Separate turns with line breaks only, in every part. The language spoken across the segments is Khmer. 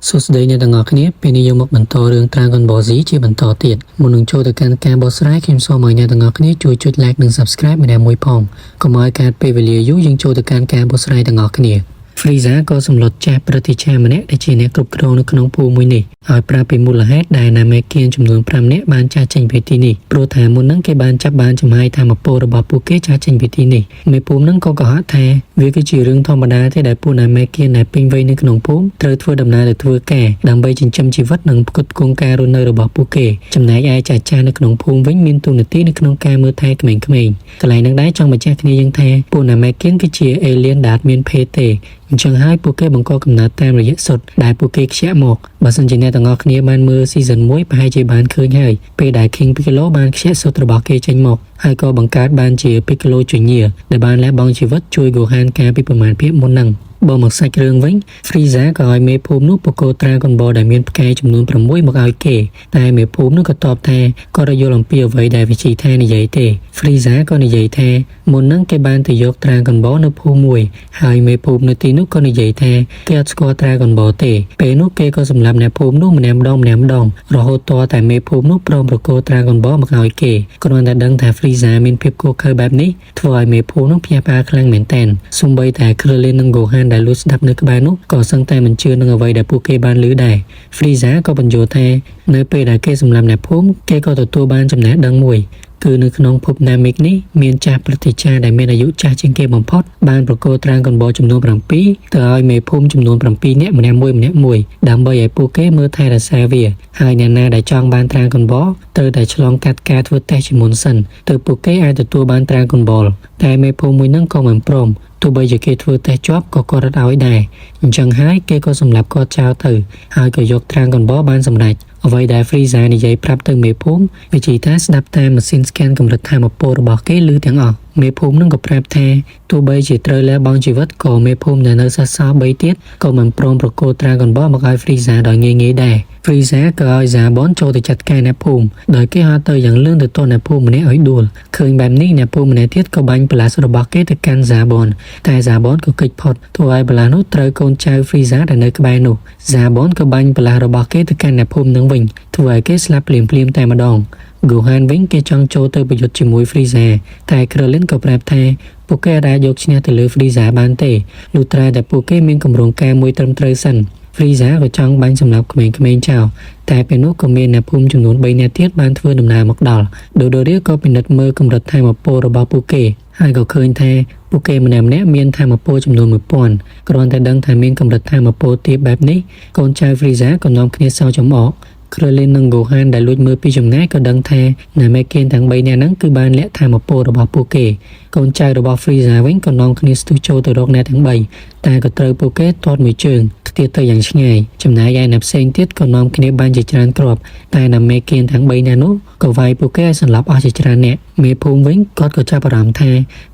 សួស្តីអ្នកទាំងអស់គ្នាពេលនេះយើងមកបន្តរឿង Dragon Ball Z ជាបន្តទៀតមុននឹងចូលទៅកាន់ការបកស្រាយខ្ញុំសូមឲ្យអ្នកទាំងអស់គ្នាជួយចុច Like និង Subscribe ម្នាក់មួយផងកុំឲ្យខាតពេលវេលាយូរយើងចូលទៅកាន់ការបកស្រាយទាំងអស់គ្នា Frieza ក៏សម្លុតចាស់ព្រឹទ្ធាចារ្យម្នាក់ដែលជាអ្នកគ្រប់គ្រងនៅក្នុងភូមិមួយនេះឲ្យប្រាប់ពីមូលហេតុដែល Namekian ចំនួន5នាក់បានចាស់ចេញពីទីនេះព្រោះថាមុនហ្នឹងគេបានចាប់បានចំហាយធម្មពលរបស់ពួកគេចាស់ចេញពីទីនេះមេភូមិហ្នឹងក៏កុហកថាវាគឺជារឿងធម្មតាទេដែលពួក Namekian ដែលពេញវ័យនៅក្នុងភូមិត្រូវធ្វើដំណើរទៅធ្វើការដើម្បីចិញ្ចឹមជីវិតនិងផ្គត់ផ្គង់ការរស់នៅរបស់ពួកគេចំណែកឯចាស់ចាស់នៅក្នុងភូមិវិញមានតួនាទីនៅក្នុងការមើលថែក្មេងៗកន្លែងហ្នឹងដែរចង់បញ្ជាក់គ្នាយើងថាពួក Namekian គឺជា alien ដែលអត់មានភេទទេអញ្ចឹងហើយពួកគេបង្កកំណើតតាមរយៈសុទ្ធដែលពួកគេខ្ជាក់មកបើសិនជាអ្នកទាំងអស់គ្នាបានមើល season 1ប្រហែលជាបានឃើញហើយពេលដែល King Piccolo បានខ្ជាក់សុទ្ធរបស់គេចេញមកហើយក៏បង្កើតបានជា Piccolo Junior ដែលបានលះបង់ជីវិតជួយ Gohan កាលពីប្រមាណភាពមុនហ្នឹងបើមកសាច់រឿងវិញ Frieza ក៏ឲ្យមេភូមិនោះបកគោ Dragon Ball ដែលមានផ្កាយចំនួន6មកឲ្យគេតែមេភូមិនោះក៏តបថាគាត់អត់យល់អំពីអ្វីដែលវិជីថានិយាយទេ Frieza ក៏និយាយថាមុនហ្នឹងគេបានទៅយក Dragon Ball នៅភូមិមួយហើយមេភូមិនៅទីនោះក៏និយាយថាគេអត់ស្គាល់ Dragon Ball ទេពេលនោះគេក៏សម្លាប់អ្នកភូមិនោះម្នាក់ម្ដងម្នាក់ម្ដងរហូតទាល់តែមេភូមិនោះព្រមប្រគល់ Dragon Ball មកឲ្យគេគ្រាន់តែដឹងថា Frieza មានភាពឃោរឃៅបែបនេះធ្វើឲ្យមេភូមិនោះភ្ញាក់ផ្អើលខ្លាំងមែនទែនសូម្បីតែ Krillin និង Gohan ដែលលួចស្ដាប់នៅក្បែរនោះក៏សឹងតែមិនជឿនឹងអ្វីដែលពួកគេបានឮដែរ Frieza ក៏បញ្យល់ថានៅពេលដែលគេសម្លាប់អ្នកភូមិគេក៏ទទួលបានចំណេះដឹងមួយគឺនៅក្នុងភព Namek នេះមានចាស់ព្រឹទ្ធាចារ្យដែលមានអាយុចាស់ជាងគេបំផុតបានប្រគល់ Dragon Ball ចំនួន7ទៅឲ្យមេភូមិចំនួន7នាក់ម្នាក់មួយម្នាក់មួយដើម្បីឲ្យពួកគេមើលថែរក្សាវាហើយអ្នកណាដែលចង់បាន Dragon Ball ត្រូវតែឆ្លងកាត់ការធ្វើតេស្តជាមុនសិនទើបពួកគេអាចទទួលបាន Dragon Ball តែមេភូមិមួយហ្នឹងក៏មិនព្រមទោះបីជាគេធ្វើតេស្តជាប់ក៏គាត់រត់ឲ្យដែរអញ្ចឹងហើយគេក៏សម្លាប់គាត់ចោលទៅហើយក៏យក Dragon Ball បានសម្រេចអ្វីដែល Frieza និយាយប្រាប់ទៅមេភូមិវិជីតាស្ដាប់តាមម៉ាស៊ីន scan កម្រិតថាមពលរបស់គេឮទាំងអស់មេភូមិនឹងក៏ប្រាប់ថាទោះបីជាត្រូវលះបង់ជីវិតក៏មេភូមិដែលនៅសេសសល់3ទៀតក៏មិនព្រមប្រគល់ Dragon Ball មកឲ្យ Frieza ដោយងាយៗដែរ Frieza ក៏ឲ្យ Zarbon ចូលទៅចាត់ការអ្នកភូមិដោយគេហៅទៅយ៉ាងលឿនទៅទាន់អ្នកភូមិម្នាក់ឲ្យដួលឃើញបែបនេះអ្នកភូមិម្នាក់ទៀតក៏បាញ់ blast របស់គេទៅកាន់ Zarbon តែ Zarbon ក៏គេចផុតធ្វើឲ្យ blast នោះត្រូវកូនចៅ Frieza ដែលនៅក្បែរនោះ Zarbon ក៏បាញ់ blast របស់គេទៅកាន់អ្នកភូមិនឹងវិញធ្វើឲ្យគេស្លាប់ភ្លាមៗតែម្ដង Gohan វិញគេចង់ចូលទៅប្រយុទ្ធជាមួយ Frieza តែ Krillin ក៏ប្រាប់ថាពួកគេអាចយកឈ្នះទៅលើ Frieza បានទេលុះត្រាតែពួកគេមានគម្រោងការមួយត្រឹមត្រូវសិន Frieza ក៏ចង់បាញ់សម្លាប់ក្មេងៗចោលតែពេលនោះក៏មានអ្នកភូមិចំនួន3នាក់ទៀតបានធ្វើដំណើរមកដល់ដូដូរៀក៏ពិនិត្យមើលកម្រិតថាមពលរបស់ពួកគេហើយក៏ឃើញថាពួកគេម្នាក់ៗមានថាមពលចំនួន1000គ្រាន់តែដឹងថាមានកម្រិតថាមពលទាបបែបនេះកូនចៅ Frieza ក៏នាំគ្នាសើចចំអក Krillin និង Gohan ដែលលួចមើលពីចម្ងាយក៏ដឹងថា Namekian ទាំង3នាក់ហ្នឹងគឺបានលាក់ថាមពលរបស់ពួកគេកូនចៅរបស់ Frieza វិញក៏នាំគ្នាស្ទុះចូលទៅរកអ្នកទាំង3តែក៏ត្រូវពួកគេទាត់មួយជើងខ្ទាតទៅយ៉ាងឆ្ងាយចំណែកឯអ្នកផ្សេងទៀតក៏នាំគ្នាបាញ់ជាច្រើនគ្រាប់តែ Namekian ទាំង3នាក់នោះក៏វាយពួកគេឲ្យសន្លប់អស់ជាច្រើនអ្នកមេភូមិវិញគាត់ក៏ចាប់អារម្មណ៍ថា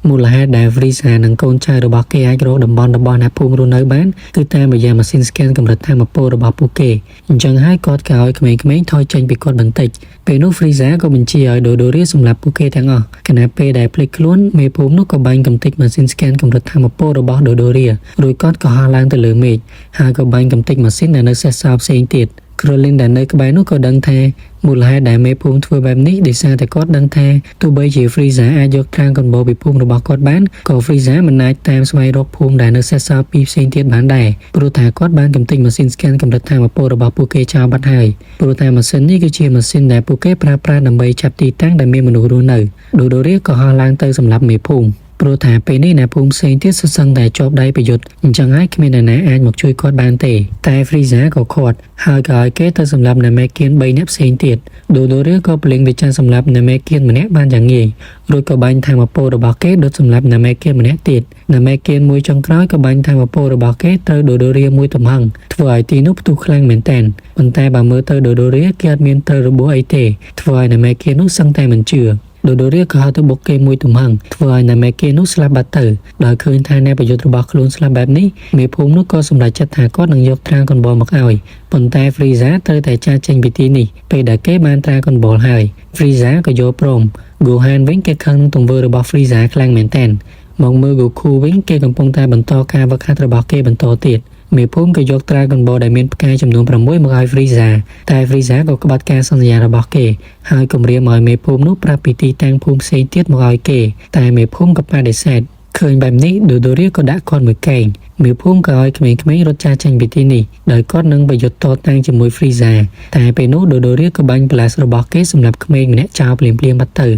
មូលហេតុដែល Frieza និងកូនចៅរបស់គេអាចរកតំបន់របស់អ្នកភូមិរស់នៅបានគឺតាមរយៈម៉ាស៊ីន scan កម្រិតថាមពលរបស់ពួកគេអញ្ចឹងហើយគាត់ក៏ឲ្យក្មេងៗថយចេញពីគាត់បន្តិចពេលនោះ Frieza ក៏បញ្ជាឲ្យ Dodoria សម្លាប់ពួកគេទាំងអស់ខណៈពេលដែលភ្លេចខ្លួនមេភូមិនោះក៏បាញ់កំទេចម៉ាស៊ីន scan កម្រិតថាមពលរបស់ Dodoria រួចគាត់ក៏ហោះឡើងទៅលើមេឃហើយក៏បាញ់កំទេចម៉ាស៊ីនដែលនៅសេសសល់ផ្សេងទៀត Krillin ដែលនៅក្បែរនោះក៏ដឹងថាមូលហេតុដែលមេភូមិធ្វើបែបនេះដោយសារតែគាត់ដឹងថាទោះបីជា Frieza អាចយក Dragon Ball ពីភូមិរបស់គាត់បានក៏ Frieza មិនអាចតាមស្វែងរកភូមិដែលនៅសេសសល់ពីរផ្សេងទៀតបានដែរព្រោះថាគាត់បានកំទេចម៉ាស៊ីន scan កម្រិតថាមពលរបស់ពួកគេចោលបាត់ហើយព្រោះថាម៉ាស៊ីននេះគឺជាម៉ាស៊ីនដែលពួកគេប្រើប្រាស់ដើម្បីចាប់ទីតាំងដែលមានមនុស្សរស់នៅដូដូរៀក៏ហោះឡើងទៅសម្លាប់មេភូមិព្រោះថាពេលនេះអ្នកភូមិផ្សេងទៀតសុទ្ធសឹងតែជាប់ដៃប្រយុទ្ធអញ្ចឹងហើយគ្មានអ្នកណាអាចមកជួយគាត់បានទេតែ Frieza ក៏ខាត់ហើយក៏ឲ្យគេទៅសម្លាប់ Namekian 3នាក់ផ្សេងទៀតដូដូរៀក៏ប្លេងវិចារសម្លាប់ Namekian ម្នាក់បានយ៉ាងងាយរួចក៏បាញ់ថាមពលរបស់គេដុតសម្លាប់ Namekian ម្នាក់ទៀត Namekian មួយចុងក្រោយក៏បាញ់ថាមពលរបស់គេត្រូវដូដូរៀមួយទំហឹងធ្វើឲ្យទីនោះផ្ទុះខ្លាំងមែនទែនប៉ុន្តែបើមើលទៅដូដូរៀគេអត់មានត្រូវរបួសអីទេធ្វើឲ្យ Namekian នោះសឹងតែមិនជឿដូដូរៀក៏ហៅទៅបុកគេមួយទំហឹងធ្វើឲ្យណាមេគៀនោះស្លាប់បាត់ទៅដោយឃើញថាអ្នកប្រយុទ្ធរបស់ខ្លួនស្លាប់បែបនេះមេភូមិនោះក៏សម្រេចចិត្តថាគាត់នឹងយក Dragon Ball មកឲ្យប៉ុន្តែ Frieza ត្រូវតែចាកចេញពីទីនេះពេលដែលគេបាន Dragon Ball ហើយ Frieza ក៏យល់ព្រម Gohan វិញគេខឹងនឹងទង្វើរបស់ Frieza ខ្លាំងមែនទែនមកមើល Goku វិញគេកំពុងតែបន្តការវឹកហាត់របស់គេបន្តទៀត។ មេភូមិក៏យក Dragon Ball ដែលមានផ្កាយចំនួន6មកឲ្យ Frieza តែ Frieza ក៏ក្បត់ការសន្យារបស់គេហើយគំរាមឲ្យមេភូមិនោះប្រាប់ពីទីតាំងភូមិផ្សេងទៀតមកឲ្យគេតែមេភូមិក៏បដិសេធឃើញបែបនេះដូដូរីក៏ដាក់គាត់មួយកែងមេភូមិក៏ឲ្យក្មេងៗរត់ចាកចេញពីទីនេះដោយគាត់នឹងប្រយុទ្ធតតាំងជាមួយ Frieza តែពេលនោះដូដូរីក៏បាញ់ blast របស់គេសម្រាប់ក្មេងម្នាក់ចោលភ្លាមៗបាត់ទៅ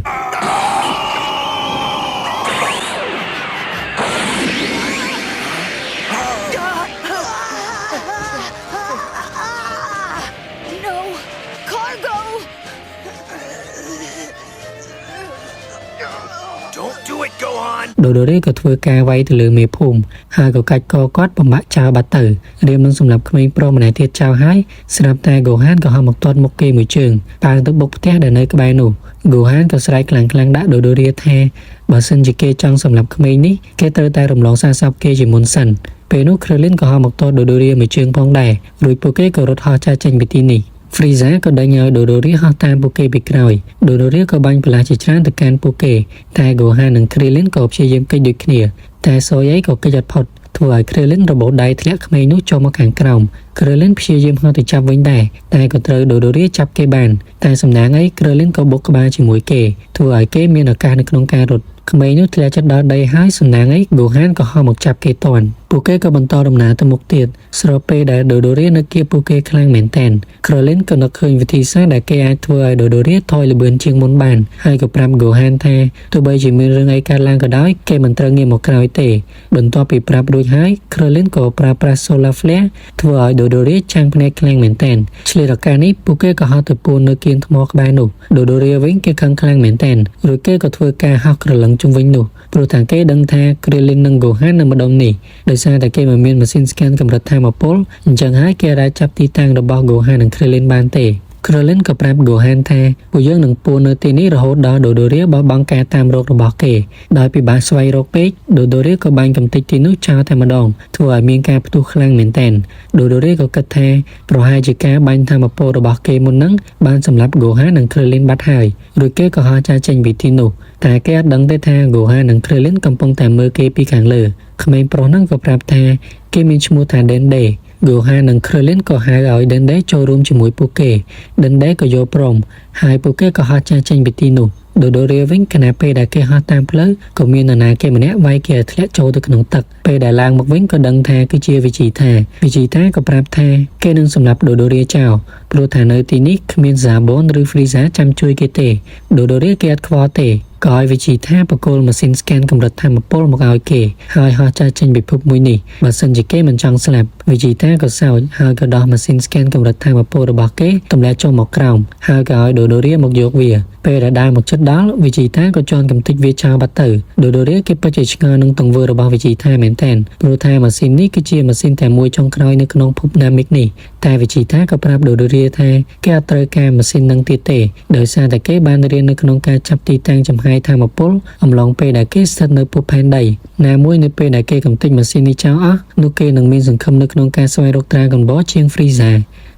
No! Cargo!
Don't do it, Gohan!
ដូដូរីក៏ធ្វើការវាយទៅលើមេភូមិហើយក៏កាច់កគាត់បំបាក់ចោលបាត់ទៅរៀមនឹងសម្រាប់ក្មេងប្រុសម្នាក់ទៀតចោលហើយស្រាប់តែហ្គូហានក៏ហោះមកទាត់មុខគេមួយជើងប៉ាងទៅបុកផ្ទះដែលនៅក្បែរនោះហ្គូហានក៏ស្រែកខ្លាំងៗដាក់ដូដូរីថាបើសិនជាគេចង់សម្លាប់ក្មេងនេះគេត្រូវតែរំលងសាកសពគេជាមុនសិនពេលនោះគ្រីលីនក៏ហោះមកទាត់ដូដូរីមួយជើងផងដែររួចពួកគេក៏រត់ហោះចាកចេញពីទីនេះ Frieza ក៏ដេញឲ្យ Dodoria ហោះតាមពួកគេពីក្រោយ Dodoria ក៏បាញ់ផ្លាស់ជាច្រើនទៅកាន់ពួកគេតែ Gohan និង Krillin ក៏ព្យាយាមគេចដូចគ្នាតែ Soyei ក៏គេចអត់ផុតធ្វើឲ្យ Krillin របូតដៃធ្លាក់ក្មេងនោះចូលមកខាងក្រោម Krillin ព្យាយាមហោះទៅចាប់វិញដែរតែក៏ត្រូវ Dodoria ចាប់គេបានតែសំណាងអី Krillin ក៏បុកក្បាលជាមួយគេធ្វើឲ្យគេមានឱកាសនៅក្នុងការរត់ក្មេងនោះធ្លាក់ចិត្តដល់ដីហើយសំណាងអី Gohan ក៏ហោះមកចាប់គេទាន់ពួកគេក៏បន្តដំណើរទៅមុខទៀតស្របពេលដែល Dodoria នៅគៀបពួកគេខ្លាំងមែនទែន Krillin ក៏នឹកឃើញវិធីសាស្ត្រដែលគេអាចធ្វើឲ្យ Dodoria ថយល្បឿនជាងមុនបានហើយក៏ប្រាប់ Gohan ថាទោះបីជាមានរឿងអីកើតឡើងក៏ដោយគេមិនត្រូវងាកមកក្រោយទេបន្ទាប់ពីប្រាប់រួចហើយ Krillin ក៏ប្រើប្រាស់ Solar Flare ធ្វើឲ្យ Dodoria ចាំងភ្នែកខ្លាំងមែនទែនឆ្លៀតឱកាសនេះពួកគេក៏ហោះទៅពួននៅគៀនថ្មក្បែរនោះ Dodoria វិញគេខឹងខ្លាំងមែនទែនរួចគេក៏ធ្វើការហោះក្រឡឹងជុំវិញនោះព្រោះថាគេដឹងថា Krillin និង Gohan នៅម្ដុំនេះដោយសារតែគេមិនមានម៉ាស៊ីន scan កម្រិតថាមពលអញ្ចឹងហើយគេអាចចាប់ទីតាំងរបស់ Gohan និង Krillin បានទេ Krillin ក៏ប្រាប់ Gohan ថាពួកយើងនឹងពួននៅទីនេះរហូតដល់ Dodoria បោះបង់ការតាមរករបស់គេដោយពិបាកស្វែងរកពេក Dodoria ក៏បាញ់កំទេចទីនោះចោលតែម្ដងធ្វើឲ្យមានការផ្ទុះខ្លាំងមែនទែន Dodoria ក៏គិតថាប្រហែលជាការបាញ់ថាមពលរបស់គេមុនហ្នឹងបានសម្លាប់ Gohan និង Krillin បាត់ហើយរួចគេក៏ហោះចាកចេញពីទីនោះតែគេអត់ដឹងទេថា Gohan និង Krillin កំពុងតែមើលគេពីខាងលើក្មេងប្រុសហ្នឹងក៏ប្រាប់ថាគេមានឈ្មោះថា Dende Gohan និង Krillin ក៏ហៅឲ្យ Dende ចូលរួមជាមួយពួកគេ Dende ក៏យល់ព្រមហើយពួកគេក៏ហោះចាកចេញពីទីនោះ Dodoria វិញខណៈពេលដែលគេហោះតាមផ្លូវក៏មាននរណាគេម្នាក់វាយគេឲ្យធ្លាក់ចូលទៅក្នុងទឹកពេលដែលឡើងមកវិញក៏ដឹងថាគឺជាវិជីថាវិជីថាក៏ប្រាប់ថាគេនឹងសម្លាប់ Dodoria ចោលព្រោះថានៅទីនេះគ្មាន Zabon ឬ Frieza ចាំជួយគេទេ Dodoria គេអត់ខ្វល់ទេក៏ឲ្យវិជីថាបកគលម៉ាស៊ីន scan កម្រិតថាមពលមកឲ្យគេហើយហោះចាកចេញពិភពមួយនេះបើសិនជាគេមិនចង់ស្លាប់វិជីតាក៏សើចហើយក៏ដោះម៉ាស៊ីន scan កម្រិតថាមពលរបស់គេទម្លាក់ចុះមកក្រោមហើយក៏ឲ្យ Dodoria មកយកវាពេលដែលដើរមកជិតដល់វិជីតាក៏ជន់កំទេចវាចោលបាត់ទៅ Dodoria គេពិតជាឆ្ងល់នឹងទង្វើរបស់វិជីតាមែនទែនព្រោះថាម៉ាស៊ីននេះគឺជាម៉ាស៊ីនតែមួយចុងក្រោយនៅក្នុងភព Namek នេះតែវិជីតាក៏ប្រាប់ Dodoria ថាគេអត់ត្រូវការម៉ាស៊ីននឹងទៀតទេដោយសារតែគេបានរៀននៅក្នុងការចាប់ទីតាំងចំហាយថាមពលអំឡុងពេលដែលគេស្ថិតនៅភពផែនដីណាមួយនៅពេលដែលគេកំទេចម៉ាស៊ីននេះចោលអស់នោះគេនឹងមានសង្ឃឹមនៅក្នុងការស្វែងរក Dragon Ball ជាង Frieza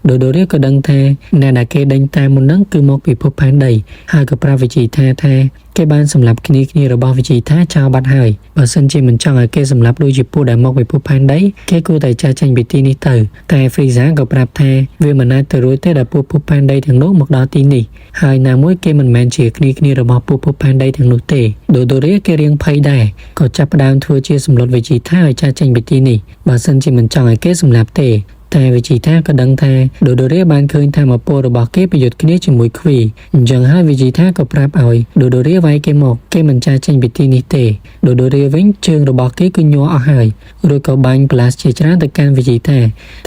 Dodoria ក៏ដឹងថាអ្នកដែលគេដេញតាមមុនហ្នឹងគឺមកពីភពផែនដីហើយក៏ប្រាប់វិជីថាថាគេបានសម្លាប់គ្នាគ្នារបស់វិជីថាចោលបាត់ហើយបើសិនជាមិនចង់ឲ្យគេសម្លាប់ដូចជាពួកដែលមកពីភពផែនដីគេគួរតែចាកចេញពីទីនេះទៅតែ Frieza ក៏ប្រាប់ថាវាមិនអាចទៅរួចទេដែលពួកភពផែនដីទាំងនោះមកដល់ទីនេះហើយណាមួយគេមិនមែនជាគ្នាគ្នារបស់ពួកភពផែនដីទាំងនោះទេ Dodoria គេរៀងភ័យដែរក៏ចាប់ផ្ដើមធ្វើជាសម្លុតវិជីថាឲ្យចាកចេញពីទីនេះបើសិនជាមិនចង់ឲ្យគេសម្លាប់ទេតែវិជីថាក៏ដឹងថាដូដូរីបានឃើញថាមពលរបស់គេប្រយុទ្ធគ្នាជាមួយខ្វីអញ្ចឹងហើយវិជីថាក៏ប្រាប់ឲ្យដូដូរីវាយគេមកគេមិនចាកចេញពីទីនេះទេដូដូរីវិញជើងរបស់គេគឺញ័រអស់ហើយរួចក៏បាញ់ blast ជាច្រើនទៅកាន់វិជីថា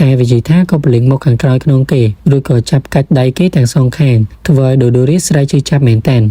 តែវិជីថាក៏ពលិងមកខាងក្រោយក្នុងគេរួចក៏ចាប់កាច់ដៃគេទាំងសងខាងធ្វើឲ្យដូដូរីស្រែកឈឺចាប់មែនទែន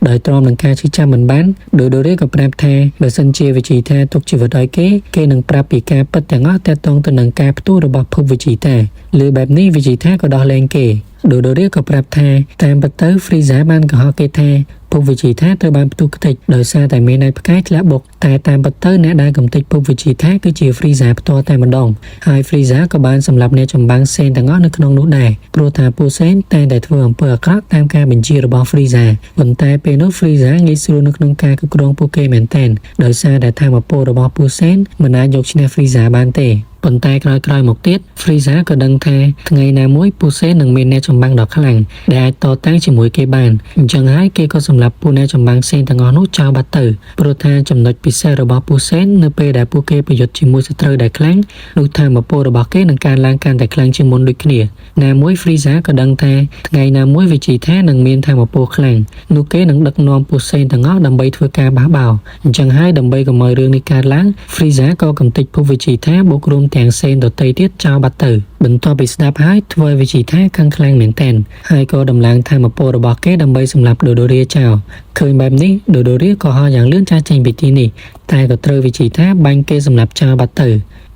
ដោយទ្រាំនឹងការឈឺចាប់មិនបានដូដូរីក៏ប្រាប់ថាបើសិនជាវិជីថាទុកជីវិតឲ្យគេគេនឹងប្រាប់ពីការពិតទាំងអស់ទាក់ទងទៅនឹងការផ្ទុះរបស់ភពវិជីតាឬបែបនេះវិជីថាក៏ដោះលែងគេដូដូរីក៏ប្រាប់ថាតាមពិតទៅ Frieza បានកុហកគេថាភពវិជីថាត្រូវបានផ្ទុះខ្ទេចដោយសារតែមានឯផ្កាយធ្លាក់បុកតែតាមពិតទៅអ្នកដែលកំទេចភពវិជីថាគឺជា Frieza ផ្ទាល់តែម្ដងហើយ Frieza ក៏បានសម្លាប់អ្នកចម្បាំងសេនទាំងអស់នៅក្នុងនោះដែរព្រោះថាពួកសេនតែងតែធ្វើអំពើអាក្រក់តាមការបញ្ជារបស់ Frieza ប៉ុន្តែពេលនោះ Frieza ងាយស្រួលនៅក្នុងការគ្រប់គ្រងពួកគេមែនទែនដោយសារតែថាមពលរបស់ពួកសេនមិនអាចយកឈ្នះ Frieza បានទេ។ ប៉ុន្តែក្រោយៗមកទៀត Frieza ក៏ដឹងថាថ្ងៃណាមួយពូសេនឹងមានអ្នកចម្បាំងដ៏ខ្លាំងដែលអាចតតាំងជាមួយគេបានអញ្ចឹងហើយគេក៏សម្លាប់ពួកអ្នកចម្បាំងផ្សេងទាំងអស់នោះចោលបាត់ទៅព្រោះថាចំណុចពិសេសរបស់ពូសេនៅពេលដែលពួកគេប្រយុទ្ធជាមួយសត្រូវដែលខ្លាំងនោះថាមពលរបស់គេនឹងកើនឡើងកាន់តែខ្លាំងជាងមុនដូចគ្នាណាមួយ Frieza ក៏ដឹងថាថ្ងៃណាមួយ Vegeta នឹងមានថាមពលខ្លាំងនោះគេនឹងដឹកនាំពូសេទាំងអស់ដើម្បីធ្វើការបះបោរអញ្ចឹងហើយដើម្បីកុំឲ្យរឿងនេះកើតឡើង Frieza ក៏កំទេចភព Vegeta បូករួមទាំងសេនដទៃទៀតចោលបាត់ទៅបន្ទាប់ពីស្ដាប់ហើយធ្វើឲ្យ Vegeta ខឹងខ្លាំងមែនទែនហើយក៏ដំឡើងថាមពលរបស់គេដើម្បីសម្លាប់ Dodoria ចោលឃើញបែបនេះ Dodoria ក៏ហោះយ៉ាងលឿនចាស់ចេញពីទីនេះតែក៏ត្រូវ Vegeta បាញ់គេសម្លាប់ចោលបាត់ទៅ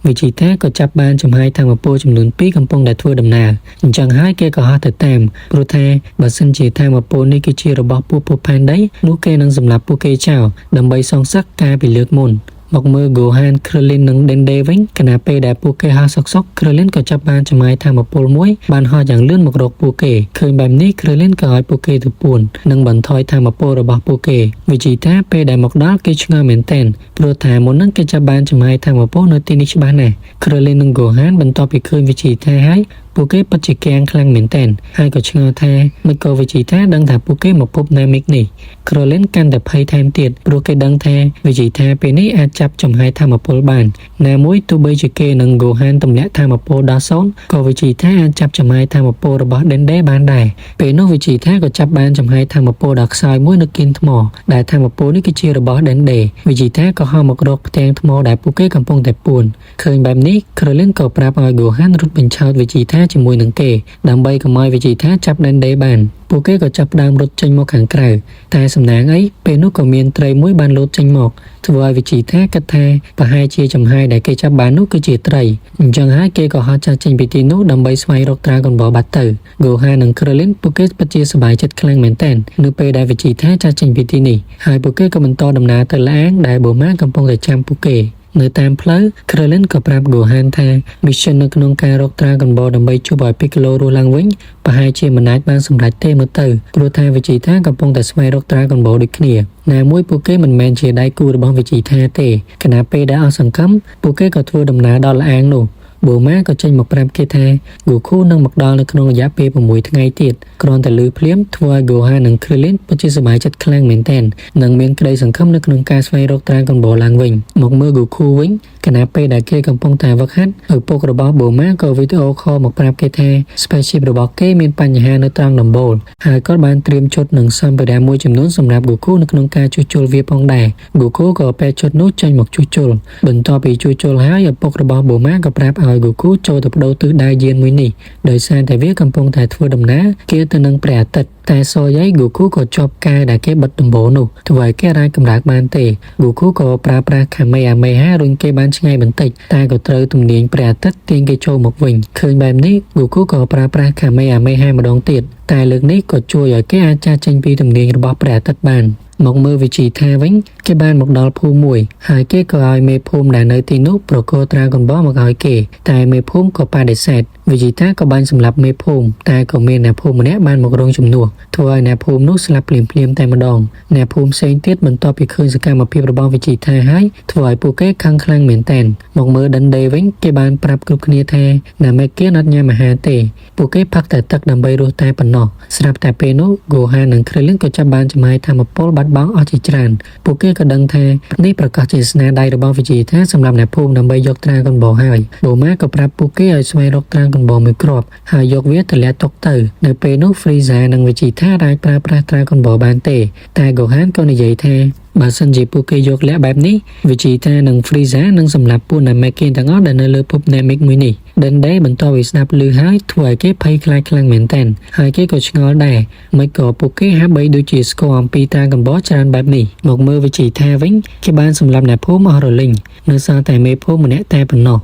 Vegeta ក៏ចាប់បានចំហាយថាមពលចំនួន2កំពុងតែធ្វើដំណើរអញ្ចឹងហើយគេក៏ហោះទៅតាមព្រោះថាបើសិនជាថាមពលនេះគឺជារបស់ពួកភពផែនដីនោះគេនឹងសម្លាប់ពួកគេចោលដើម្បីសងសឹកការពីលើកមុនមកមើល Gohan, Krillin និង Dende វិញខណៈពេលដែលពួកគេហោះសុកសុក Krillin ក៏ចាប់បានចំហាយថាមពលមួយបានហោះយ៉ាងលឿនមករកពួកគេឃើញបែបនេះ Krillin ក៏ឲ្យពួកគេទៅពួននិងបន្ថយថាមពលរបស់ពួកគេ Vegeta ពេលដែលមកដល់គេឆ្ងល់មែនទែនព្រោះថាមុននឹងគេចាប់បានចំហាយថាមពលនៅទីនេះច្បាស់ណាស់ Krillin និង Gohan បន្ទាប់ពីឃើញ Vegeta ហើយពួកគេពិតជាគាំងខ្លាំងមែនទែនហើយក៏ឆ្ងល់ថាមិនក៏ Vegeta ដឹងថាពួកគេមកភព Namek នេះ Krillin កាន់តែភ័យថែមទៀតព្រោះគេដឹងថា Vegeta ពេលនេះអាចចាប់ចំហាយថាមពលបានណាមួយទោះបីជាគេនិង Gohan ទម្លាក់ថាមពលដល់សូន្យក៏ Vegeta អាចចាប់ចំហាយថាមពលរបស់ Dende បានដែរពេលនោះ Vegeta ក៏ចាប់បានចំហាយថាមពលដ៏ខ្សោយមួយនៅគៀនថ្មដែលថាមពលនេះគឺជារបស់ Dende Vegeta ក៏ហោះមករកផ្ទាំងថ្មដែលពួកគេកំពុងតែពួនឃើញបែបនេះ Krillin ក៏ប្រាប់ឲ្យ Gohan រត់បញ្ឆោត Vegeta ជាមួយនឹងគេដើម្បីកុំឲ្យ Vegeta ចាប់ Dende បានពួកគេក៏ចាប់ផ្ដើមរត់ចេញមកខាងក្រៅតែសំណាងអីពេលនោះក៏មានត្រីមួយបានលោតចេញមកធ្វើឲ្យ Vegeta គិតថាប្រហែលជាចំហាយដែលគេចាប់បាននោះគឺជាត្រីអញ្ចឹងហើយគេក៏ហោះចាស់ចេញពីទីនោះដើម្បីស្វែងរក Dragon Ball បាត់ទៅ Gohan និង Krillin ពួកគេពិតជាសប្បាយចិត្តខ្លាំងមែនទែននៅពេលដែល Vegeta ចាស់ចេញពីទីនេះហើយពួកគេក៏បន្តដំណើរទៅឡាងដែល Bulma កំពុងតែចាំពួកគេនៅតាមផ្លូវ Krillin ក៏ប្រាប់ Gohan ថា mission នៅក្នុងការរក Dragon Ball ដើម្បីជួបឲ្យ Piccolo រស់ឡើងវិញប្រហែលជាមិនអាចបានសម្រេចទេមើលទៅព្រោះថា Vegeta កំពុងតែស្វែងរក Dragon Ball ដូចគ្នាណាមួយពួកគេមិនមែនជាដៃគូរបស់ Vegeta ទេខណៈពេលដែលអស់សង្ឃឹមពួកគេក៏ធ្វើដំណើរដល់អាងនោះ Bulma ក៏ចេញមកប្រាប់គេថា Goku នឹងមកដល់នៅក្នុងរយៈពេល6ថ្ងៃទៀតគ្រាន់តែលឺភ្លាមធ្វើឲ្យ Gohan និង Krillin ពិតជាសប្បាយចិត្តខ្លាំងមែនទែននិងមានក្តីសង្ឃឹមនៅក្នុងការស្វែងរក Dragon Ball ឡើងវិញមកមើល Goku វិញខណៈពេលដែលគេកំពុងតែវឹកហាត់ឪពុករបស់ Bulma ក៏វីដេអូ call មកប្រាប់គេថា Spaceship របស់គេមានបញ្ហានៅត្រង់ដំបូលហើយគាត់បានត្រៀមឈុតនិងសម្ភារៈមួយចំនួនសម្រាប់ Goku នៅក្នុងការជួសជុលវាផងដែរ Goku ក៏ពាក់ឈុតនោះចេញមកជួសជុលបន្ទាប់ពីជួសជុលហើយឪពុករបស់ Bulma ក៏ប្រាប់ឲ្យ Goku ចូលទៅប្ដូរទិសដៅយានមួយនេះដោយសារតែវាកំពុងតែធ្វើដំណើរគៀទៅនឹងព្រះអាទិត្យតែសយាយ Goku ក៏ជាប់កែដែលគេបិទដំបូលនោះធ្វើឲ្យគេអាចកម្រើកបានទេ Goku ក៏ប្រើប្រាស់ Kamehameha រុញគេបានឆ្ងាយបន្តិចតែក៏ត្រូវទំនាញព្រះអាទិត្យទាញគេចូលមកវិញឃើញបែបនេះ Goku ក៏ប្រើប្រាស់ Kamehameha ម្ដងទៀតតែលើកនេះក៏ជួយឲ្យគេអាចចាស់ចេញពីទំនាញរបស់ព្រះអាទិត្យបានមកមើល Vegeta វិញគេបានមកដល់ភូមិមួយហើយគេក៏ឲ្យមេភូមិដែលនៅទីនោះប្រគល់ Dragon Ball មកឲ្យគេតែមេភូមិក៏បដិសេធ Vegeta ក៏បានសម្លាប់មេភូមិតែក៏មានអ្នកភូមិម្នាក់បានមករងជំនួសធ្វើឲ្យអ្នកភូមិនោះស្លាប់ភ្លាមៗតែម្ដងអ្នកភូមិផ្សេងទៀតបន្ទាប់ពីឃើញសកម្មភាពរបស់ Vegeta ហើយធ្វើឲ្យពួកគេខឹងខ្លាំងមែនទែនមកមើល Dende វិញគេបានប្រាប់គ្រប់គ្នាថា Namekian អត់ញ៉ាំអាហារទេពួកគេផឹកតែទឹកដើម្បីរស់តែប៉ុណ្ណោះស្រាប់តែពេលនោះ Gohan និង Krillin ក៏ចាប់បានចំហាយថាមពលបាត់បង់អស់ជាច្រើនពួកគេក៏ដឹងថានេះប្រកាសជាស្នាដៃរបស់ Vegeta សម្រាប់អ្នកភូមិដើម្បីយក Dragon Ball ហើយ Bulma ក៏ប្រាប់ពួកគេឲ្យស្វែងរក Dragon Ball មួយគ្រាប់ហើយយកវាទៅលាក់ទុកទៅនៅពេលនោះ Frieza និង Vegeta អាចប្រើប្រាស់ Dragon Ball បានទេតែ Gohan ក៏និយាយថាបើសិនជាពួកគេយកលាក់បែបនេះ Vegeta និង Frieza នឹងសម្លាប់ពួក Namekian ទាំងអស់ដែលនៅលើភព Namek មួយនេះ Dende បន្ទាប់ពីស្ដាប់ឮហើយធ្វើឲ្យគេភ័យខ្លាចខ្លាំងមែនទែនហើយគេក៏ឆ្ងល់ដែរមិនក៏ពួកគេហាក់បីដូចជាស្គាល់អំពី Dragon Ball ច្រើនបែបនេះមកមើល Vegeta វិញគេបានសម្លាប់អ្នកភូមិអស់រលីងនៅសល់តែមេភូមិម្នាក់តែប៉ុណ្ណោះ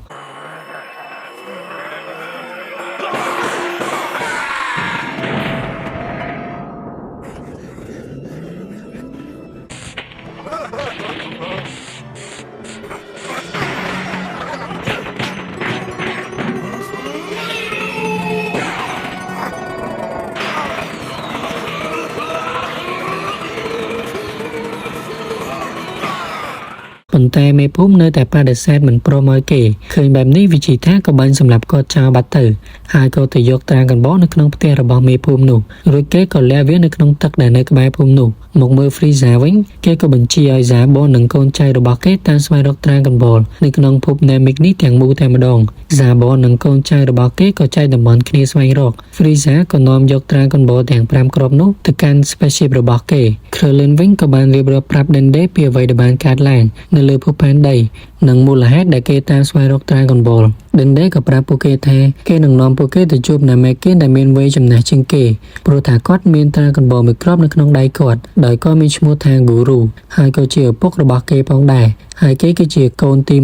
ប៉ុន្ ប៉ុន្តែមេភូមិនៅតែបដិសេធមិនព្រមឲ្យគេឃើញបែបនេះវិជីថាក៏បាញ់សម្លាប់គាត់ចោលបាត់ទៅហើយក៏ទៅយក Dragon Ball នៅក្នុងផ្ទះរបស់មេភូមិនោះរួចគេក៏លាក់វានៅក្នុងទឹកដែលនៅក្បែរភូមិនោះមកមើល Frieza វិញគេក៏បញ្ជាឲ្យ Zabon និងកូនចៅរបស់គេតាមស្វែងរក Dragon Ball នៅក្នុងភព Namek នេះទាំងមូលតែម្ដង Zabon និងកូនចៅរបស់គេក៏ចែកតំបន់គ្នាស្វែងរក Frieza ក៏នាំយក Dragon Ball ទាំង5គ្រាប់នោះទៅកាន់ spaceship របស់គេ Krillin វិញក៏បានរៀបរាប់ប្រាប់ Dende ពីអ្វីដែលបានកើតឡើងនៅលើភពផែនដីនិងមូលហេតុដែលគេតាមស្វែងរក Dragon Ball។ Dende ក៏ប្រាប់ពួកគេថាគេនឹងនាំពួកគេទៅជួប Namekian ដែលមានវ័យចំណាស់ជាងគេព្រោះថាគាត់មាន Dragon Ball មួយគ្រាប់នៅក្នុងដៃគាត់ដោយគាត់មានឈ្មោះថា Guru ហើយក៏ជាឪពុករបស់គេផងដែរហើយគេគឺជាកូនទី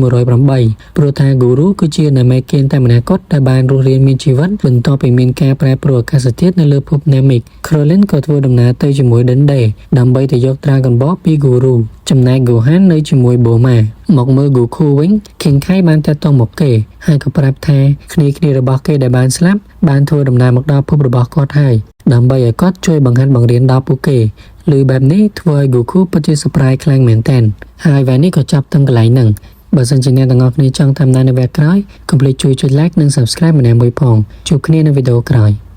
108ព្រោះថា Guru គឺជា Namekian តែម្នាក់គត់ដែលបានរស់រានមានជីវិតបន្ទាប់ពីមានការប្រែប្រួលអាកាសធាតុនៅលើភព Namek។ Krillin ក៏ធ្វើដំណើរទៅជាមួយ Dende ដើម្បីទៅយក Dragon Ball ពី Guru ចំណែក Gohan នៅជាមួយ Bulma។ មកមើល Goku វិញ King Kai បានតាក់ទងមកគេហើយក៏ប្រាប់ថាគ្នាគ្នារបស់គេដែលបានស្លាប់បានធ្វើដំណើរមកដល់ភពរបស់គាត់ហើយដើម្បីឲ្យគាត់ជួយបង្ហាត់បង្រៀនដល់ពួកគេឬបែបនេះធ្វើឲ្យ Goku ពិតជា surprise ខ្លាំងមែនទែនហើយវ៉ែនេះក៏ចាប់តាំងកន្លែងហ្នឹងបើសិនជាអ្នកទាំងអស់គ្នាចង់តាមដាននៅវគ្គក្រោយកុំភ្លេចជួយចុច like និង subscribe ម្នាក់មួយផងជួបគ្នានៅវីដេអូក្រោយ។